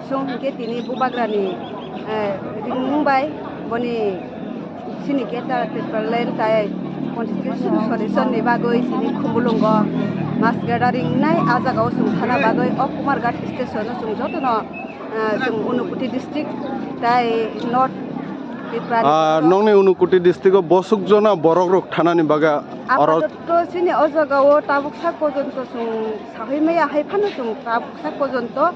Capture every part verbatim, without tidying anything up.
Chwng hinkhe tini Bubagrani, eh, ringmung bai boni chini Greater Tipraland tai constitution solution ni bagwi chini Khumulwngo mass gathering nai. Ah jagao chwng thana bagwi o Kumarghat station o chwng jotono, eh, chwng Unakoti district tai North Tripura ni Ah, nongni Unakoti district o bosuk jona borok rok thanani bagwi oro Apatatto chini o jagao tabuk sak porjonto chwng Sahoi maya hai phano chwng tabuk sak porjonto,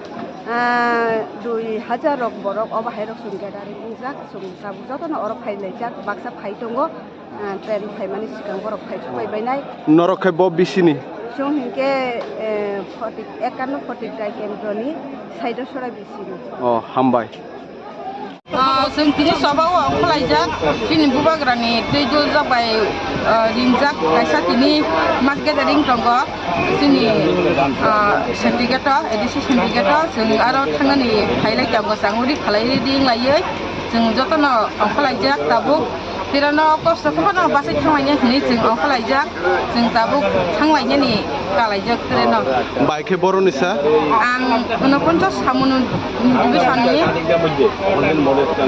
ah, dui hajar rok borok obo hai rok chwng gathering wngjak, chwng tabuk jotono oro phai laijak, baksa phai tongo, ah, train phaimani swkang borok phai supai bainai. Norok khe bo bisini? Chwng hinkhe, eh, forty, ekanno forty trai kendroni Saidasora bisini. Oh, hambai. Ah, chwng tini sobao ongkhorlaijak, chini Bubagrani twi duljak bai, ah, ringjak kaisa tini mass gathering tongo, chini, ah, syndicate-o, A D C syndicate-o chwng aro thangnani phailai tongo, chang uri khalai ri ringlaiwi chwng jotono ongkhorlaijak tabuk. Tirano kosto khe phano bachai thanglaina hinwi chwng ongkhorlaijak, chwng tabuk thanglainani kalaijak train-o. Bai khe boroni sa? Ang Unoponchas Samunu division-ni,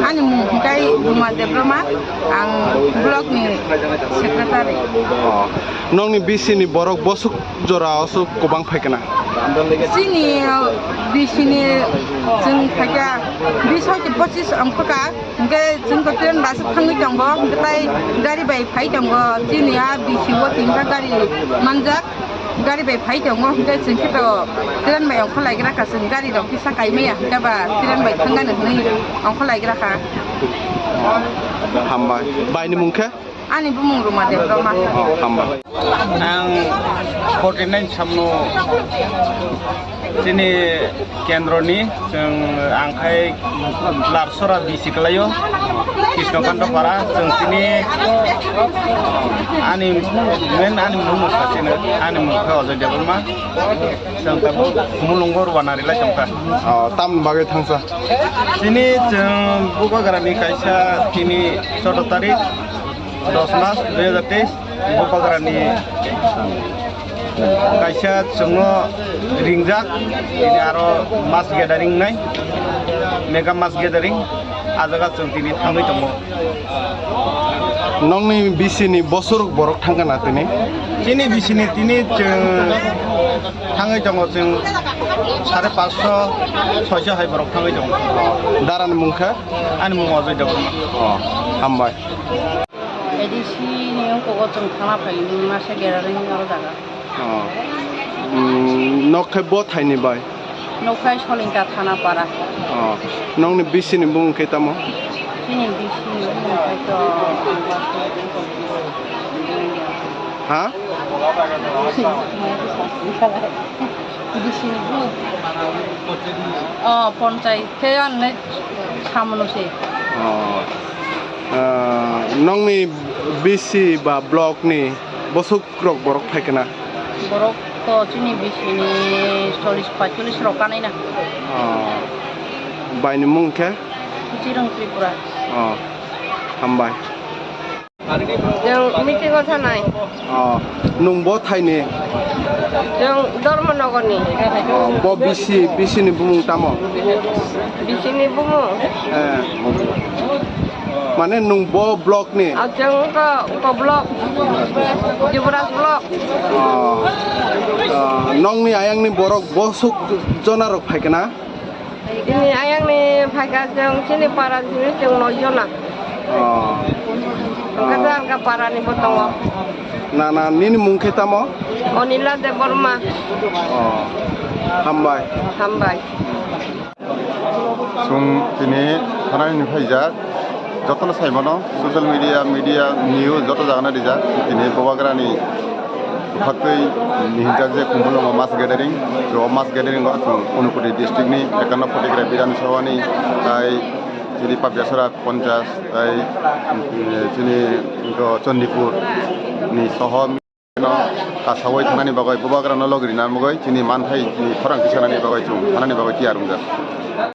ani mung hwnkhe Ruma Debbarma, ang block-ni secretary. Oh. Nongni bisini borok bosuk jora aswk kwbang phaikha na? Chini, uh, bisini chwng phaikha bis hoite pochis ongkhorkha. Hwnkhe chwng to train bai se thangwi tongo, hwnkhe tai gari bai phai tongo. Chini a bisi o tinta gari manjak, gari bai phai tongo, hwnkhe chwng khe to train bai ongkhorlaigra kha, chwng gari rok kisa kaimaya, hwnkhe ba train bai thangani hwnwi ongkhorlaigra kha. Hambai. Bai ni mung khe? Ani bumung Ruma Debbarma. Oh, hambai. Ang forty nine samno chini kendroni, chwng ang khai Larsora bisi kwlaio, Krishnokanta Para, chwng tini ani main ani mung no sachino, ani mung khe Ajoy Debbarma, chwng tabuk Khumulwngo rwna rilai tongkha. Oh, tamni bagwi thangsa? Chini chwng Bubagrani kaisa tini choudo tarik, dos mas dui hajar teis, Bubagrani kaisa chwngno ringjak, tini aro mass gathering nai, mega mass gathering, ah jaga chwng tini thangwi tongo. Nongni bisini bosorok borok thangkha na tini? Chini bisini tini chwng thangwi tongo, chwng sare paanch sho, soi sho hai borok thangwi tongo. Darani mung kha? Ani mung Ajoy Debbarma. Oh, hambai. A D C ni ungkugo chwng thana phai masa gathering oro jaga. Oh. Mm, nok khe bo thaini bai? Nok khai Solingka thana para. Oh. Nongni bisini bumung khe tamo? Chini bisini bumung khe to Ha? Bisini bumung. Oh, ponchai khe anne samno se. Oh. Ah, nongni B C ba block ni bosok rok borok phai khe na? Borok to chini B C ni chollish paichollish rok kanai na. Oh. Bai ni mung khe? Chirung Tripura. Oh. Hambai. Chwng meeting o thanai. Oh, nwng bo thaini? Chwng Dharmanagar ni. Oh, bo B C, B C ni bumung tamo? B C ni bumung? Eh. Mane nwng bo block ni? Ah, chwng ko, ko block. Jibraj block. Oh. Ah, nongni ayang ni borok bosok jona rok phai khe na? Chini ayang ni phaikha chwng chini para simi chwng noi jona. Oh. Hwnkhe to alka para ni bo tongo. Na, na, nini mung khe tamo? Onila Debbarma. Oh. Hambai. Hambai. Chwng tini thanani phaijak. Jotono sai mano, social media, media, news joto jagano rijak. Tini Bubagrani bwkhaktwi hinjak je Khumulwngo mass gathering, o mass gathering o chwng Unakoti district ni ekanno Photigra Bidhan Sabha ni tai chini Pabiasora ponchas tai, eh, chini Chandipur ni soho no kasawi thanani bagwi, Bubagrano logi rina bagwi, chini manthai, chini khorang tisanani bagwi chwng thanani bagwi tiyar wngjak.